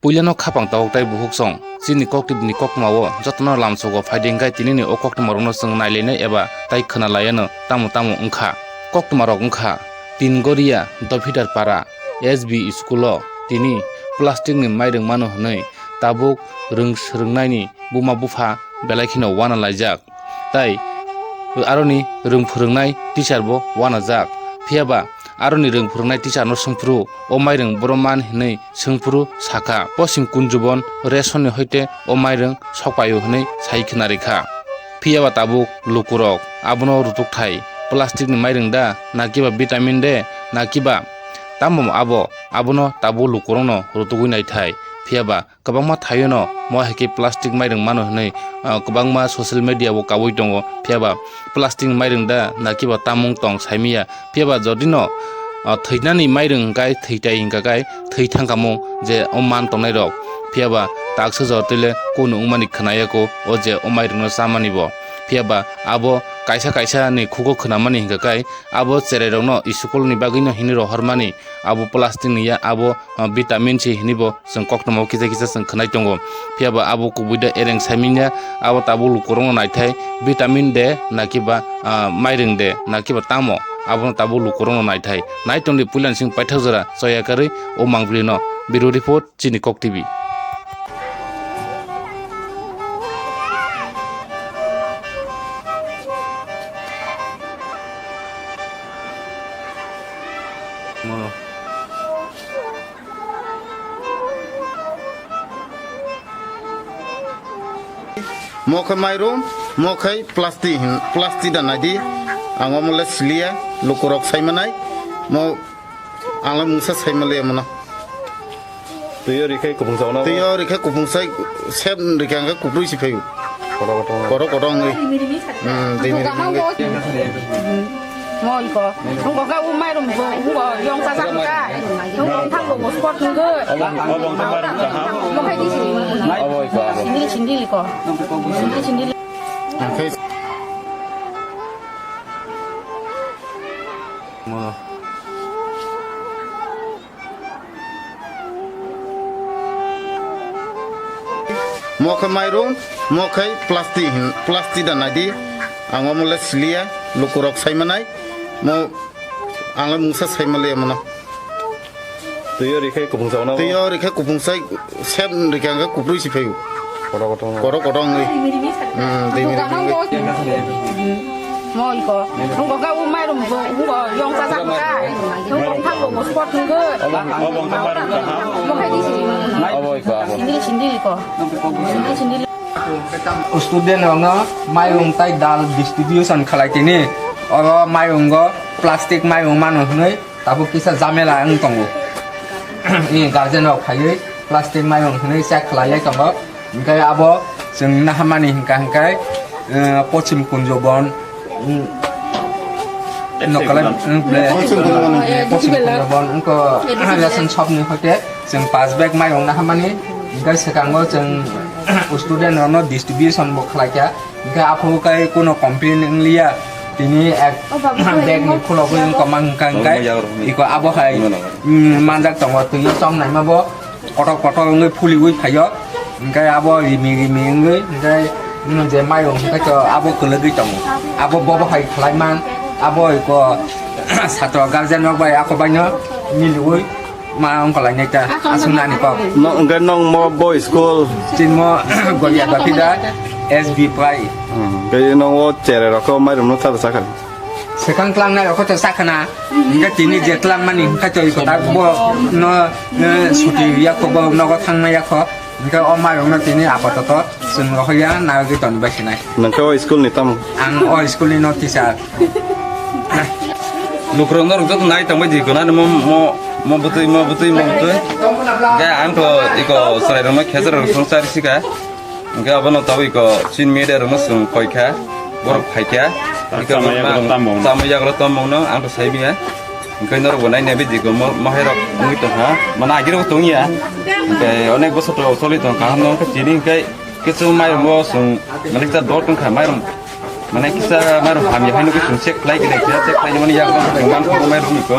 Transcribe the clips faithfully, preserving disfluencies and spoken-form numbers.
Puilano khapang tabuk tai buhuk song, chini koktwmani koktwmao jotono lamsogo phaidi hwnkhe tinini o koktwmarokno chwng nailainai eba tai khwnalaiano tamo tamo wngkha. Koktwmarok wngkha, Tingoria Dophidar Para S B school-o tini plastic-ni mairwng mano hwnwi tabuk rwng swrwngnaini buma bupha belai kheno uanalaijak. Tai aroni rwng phwrwngnai teacher bo uanajak. Phiya ba aroni rwng phwrwngnai teacher no swngphuru o mairwng boro man hinwi swngphuru sakha, Poschim Kunjubon ration ni hoite o mairwng sokpaio hinwi sai khna rikha. Phiya ba tabuk lukurok abono rutuk thai plastic ni mairwng da, nakiba vitamin de, nakiba tamo abo, abono tabuk lukurokno rutugwi naithai. Phiya ba kwbangma thaio no mo hai khe plastic mairwng mano hinwi, ah, kwbangma social media o kaui tongo. Phiya ba plastic mairwng da nakiba tamung tong saimiya. Phiya ba jodi no, ah, thwinani mairwng hwnkhe thwitai hwnkha khe thwi thangkamung je o man tongnai rok. Phiya ba taksa jor twi le kunu wngmani khwnaya ko o je o mairwng no chamani bo. Phiya ba abo kaisa kaisa ni khugo khwnamani hwnkha khe abo cherai rokno school ni bagwi no hinwi rohormani abo plastic ni ya abo ah, vitamin se hinwi bo chwng koktwmao kisa kisa chwng khwnai tongo. Phiya ba abo kubui da ereng saimanya, abo tabuk lukurokno naithai vitamin de nakiba, ah, mairwng de nakiba tamo abono tabuk lukurokno naithai. Nai tongdi puilani sing paithak jora choya karwi o mangpili no. Bureau Report, Chini Kok T V. Mo khe mairum, mo khe plastic hin, plastic da naidi. Ang omo le siliya, lukurok saimanai. Mo ang le mungsa saimaliya mono. Twiyo rikhe kupung sa ono. Twiyo rikhe kupung sai, sep rikhe ang khe kuprui si phaio. Kotor kotor. Kotor kotor wngwi. Hmm, dimi rikhe wngwi. Mo iko. Nung ko ka u mairum bo, nung ko yong sa sa ka. Nung ko thang bo sport nung ko. Obo, obo, obo, obo, obo. Mo khai di si. Obo iko, obo. Sindil, sindil iko. Sindil, sindil. Ang khai. Mo. Mo khe mairum, mo khe plastic hin, plastic da naidi. Ang omo le siliya, lukurok saimanai. Mo ang le mungsa saimaliya mono. Twiyo rikhe kupung sa ono. Twiyo rikhe kupung sai, sep rikhe ang khe kuprui si phaio. Kotor kotor. Kotor kotor wngwi. Hmm, dimi rikhe wngwi. Mo iko. Nung ko ka u mairum bo, nung ko yong sa sa ka. Nung ko thang bo sport nung ko. Obo, obo, obo, obo. Mo khai di si. Obo iko, obo. Sindil, sindil iko. Sindil, sindil. Student rokno mairung tai dal distribution khalai tini. Oro mairung go plastic mairung mano hinwi tabuk kisa jamela wng tongo. I guardian rok phaiwi plastic mairung hinwi check khlaiwi tongo. Hingke abo chwng nahamani hingka hingke, eh, Pochim Kunjobon, mm, Nokolai, mm, ble-, Pochim Kunjobon. Eh, Pochim Kunjobon, wngko ration shop ni hoite chwng pass bag mairung nahamani, hingke swkango chwng student rokno distribution bo khlaikha, hingke aphuru kai kuno complain wngliya, tini ek bag ni khulogwi wngkoma hingka hingke iko abo hai, mm, manjak tongo, twi o chong naima bo. Kotor kotor wngwi phuliwi phaio, hingke abo rimi rimi wngwi, hingke, mm, je mairung hingke to abo kwlwgwi tongo. Abo bobo hai khlai man, abo iko satro guardian rok bai ako baino miliwi ma wngkha lainai ta, aswk nani kok. No, hingke nong mo bo school? Chinmo Goria Bapida S B Pai. Hmm, hingke nong o cherai rok khe mairung no chada chakha? Swkang tlangnai rok khe to chakhana, hingke tini je tlangmani hingke to iko tak bo no, eh, suti yakho bo nogo thangnai yakho, hingke o mairung no tini apatoto chwng rohorya nagwi toni bai sinai. Nangkhe o school ni tamo? Ang o school ni no teacher. Lukurok norok joto nai tongbai di gwnani mo, mo, mo bwtwi, mo bwtwi, mo bwtwi. Hingke ang to iko chwrai rok no khejar rok song chari sika. Hingke abono tabuk iko chini media rokno chwng koikha, borok phaikha. Hingke chamai yagra tamo. Chamai yagra tamo no ang to saimanya. Hingke norok bo naina bidi ko mo-, mohai rok wngwi tongkha. Mane agirok tongya. Hingke onek bosor to choli tong kaham no hingke chini hingke kichu mairum bo chwng mane kisa dot wngkha mairum. Mane kisa mairum hamya haino khe chwng check khlai khe check khlai mani yagra tong man ko mairum iko.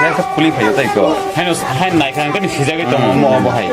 naikha, khuli phaio tei ko. Haino, haino naikha, hwnkhe ni sijagwi tongo omo obo hai.